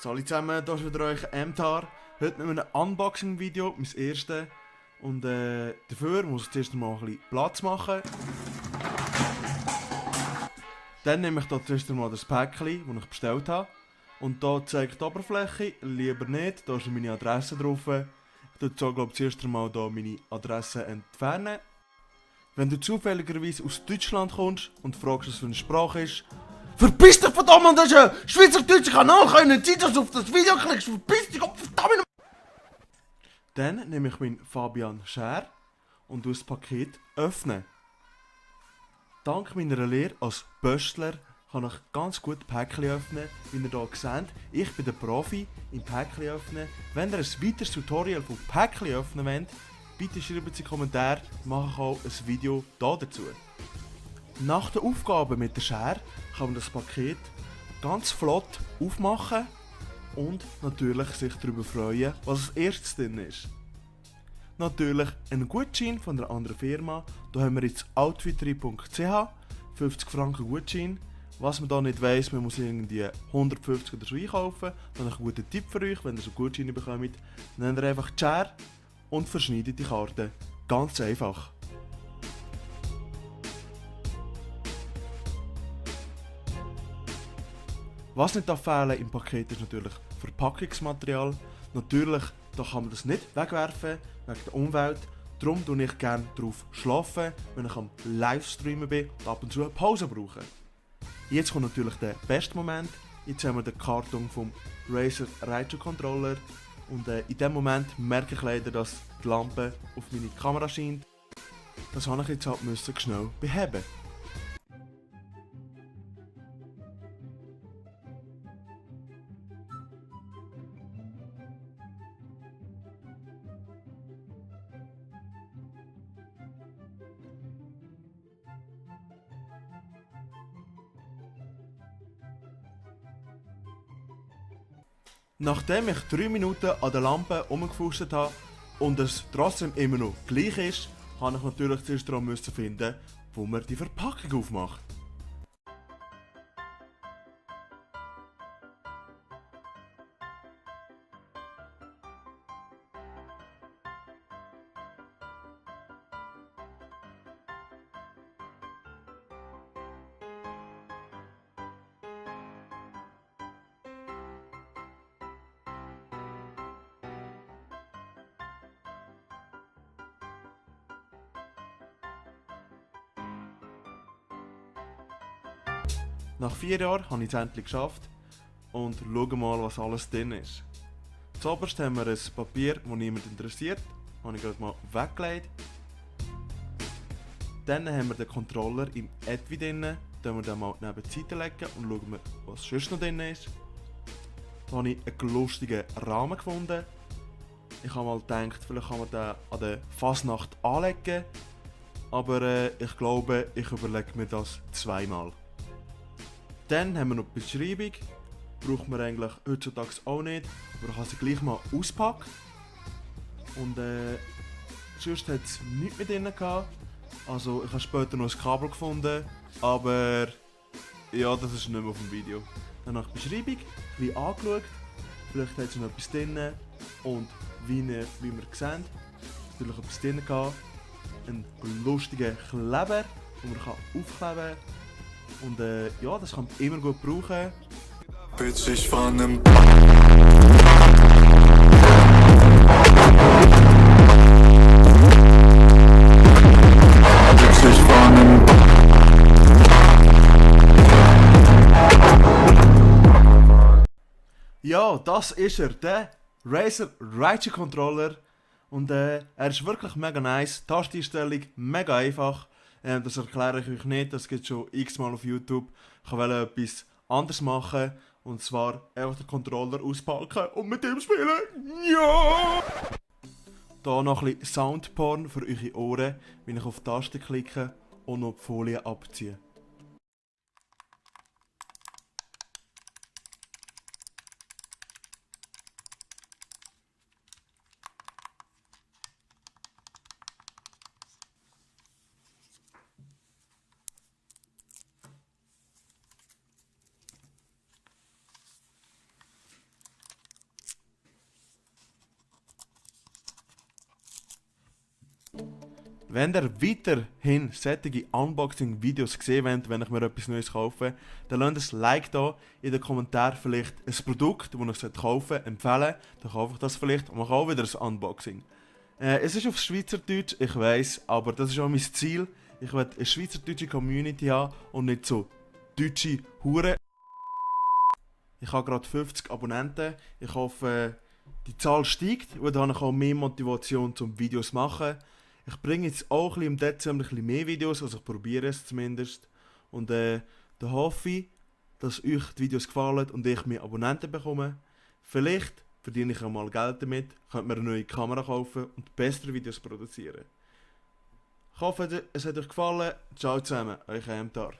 Salut zusammen, hier ist wieder euch MTAR. Heute mit einem Unboxing-Video, mein erstes. Und dafür muss ich zuerst mal ein bisschen Platz machen. Dann nehme ich hier zuerst mal das Päckchen, das ich bestellt habe. Und hier zeigt die Oberfläche, lieber nicht, da ist meine Adresse drauf. Ich tue so, glaube ich, zuerst einmal hier meine Adresse entfernen. Wenn du zufälligerweise aus Deutschland kommst und fragst, was für eine Sprache ist, verpiss dich verdammt, das ist ein schweizerdeutscher Kanal, keine Zeit, dass du auf das Video klickst, verpiss dich, verdammt! Dann nehme ich meinen Fabian Scher und das Paket öffnen. Dank meiner Lehre als Böstler kann ich ganz gut Päckchen öffnen, wie ihr hier seht. Ich bin der Profi im Päckchen öffnen. Wenn ihr ein weiteres Tutorial von Päckchen öffnen wollt, bitte schreibt es in die Kommentare, mache ich auch ein Video dazu. Nach der Aufgabe mit der Schere kann man das Paket ganz flott aufmachen und natürlich sich darüber freuen, was als erstes drin ist. Natürlich ein Gutschein von einer anderen Firma. Da haben wir jetzt outfittery.ch, 50 Franken Gutschein. Was man da nicht weiss, man muss irgendwie 150 oder so einkaufen. Dann habe ich einen guten Tipp für euch, wenn ihr so Gutscheine bekommt. Dann nehmt ihr einfach die Schere und verschneidet die Karte. Ganz einfach. Was nicht fehlen im Paket ist natürlich Verpackungsmaterial. Natürlich da kann man das nicht wegwerfen, wegen der Umwelt. Darum schlafe ich gerne darauf, wenn ich am Livestreamen bin und ab und zu eine Pause brauche. Jetzt kommt natürlich der beste Moment. Jetzt haben wir den Karton vom Razer Raichu Controller. Und in dem Moment merke ich leider, dass die Lampe auf meine Kamera scheint. Das habe ich jetzt halt schnell beheben. Nachdem ich 3 Minuten an der Lampe rumgefuscht habe und es trotzdem immer noch gleich ist, habe ich natürlich zuerst daran finden, wo man die Verpackung aufmacht. Nach 4 Jahren habe ich es endlich geschafft und schauen mal, was alles drin ist. Zuoberst haben wir ein Papier, das niemand interessiert. Das habe ich gerade mal weggelegt. Dann haben wir den Controller im Etui drin. Den wir dann mal neben die Seite legen und schauen, was sonst noch drin ist. Da habe ich einen lustigen Rahmen gefunden. Ich habe mal gedacht, vielleicht kann man den an der Fasnacht anlegen. Aber ich glaube, ich überlege mir das zweimal. Dann haben wir noch die Beschreibung. Braucht man eigentlich heutzutage auch nicht, aber ich habe sie gleich mal ausgepackt. Und sonst hat es nichts mehr drin gehabt. Also ich habe später noch ein Kabel gefunden, aber ja, das ist nicht mehr auf dem Video. Dann nach der Beschreibung, ein bisschen angeschaut, vielleicht hat es noch etwas drin und wie wir sehen, natürlich etwas drin gehabt. Ein lustiger Kleber, den man aufkleben kann. Und ja, das kann man immer gut brauchen. Bitch, ich fahr nem Ja, das ist er, der Razer Raichu Controller. Und er ist wirklich mega nice. Die Tasteneinstellung mega einfach. Das erkläre ich euch nicht, das gibt es schon x-mal auf YouTube. Ich wollte etwas anderes machen. Und zwar einfach den Controller auspacken und mit dem spielen. Ja! Hier noch ein bisschen Soundporn für eure Ohren, wenn ich auf die Taste klicke und noch die Folie abziehe. Wenn ihr weiterhin solche Unboxing-Videos sehen wollt, wenn ich mir etwas Neues kaufe, dann lasst ein Like da, in den Kommentaren vielleicht ein Produkt, das ich kaufen sollte, empfehlen. Dann kaufe ich das vielleicht und mache auch wieder ein Unboxing. Es ist auf Schweizerdeutsch, ich weiss, aber das ist auch mein Ziel. Ich will eine schweizerdeutsche Community haben und nicht so deutsche Huren. Ich habe gerade 50 Abonnenten. Ich hoffe, die Zahl steigt und dann habe ich auch mehr Motivation zum Videos zu machen. Ich bringe jetzt auch im Dezember ein bisschen mehr Videos, also ich probiere es zumindest. Und da hoffe ich, dass euch die Videos gefallen und ich mehr Abonnenten bekomme. Vielleicht verdiene ich auch mal Geld damit, könnt mir eine neue Kamera kaufen und bessere Videos produzieren. Ich hoffe, es hat euch gefallen. Ciao zusammen, euch Emtar.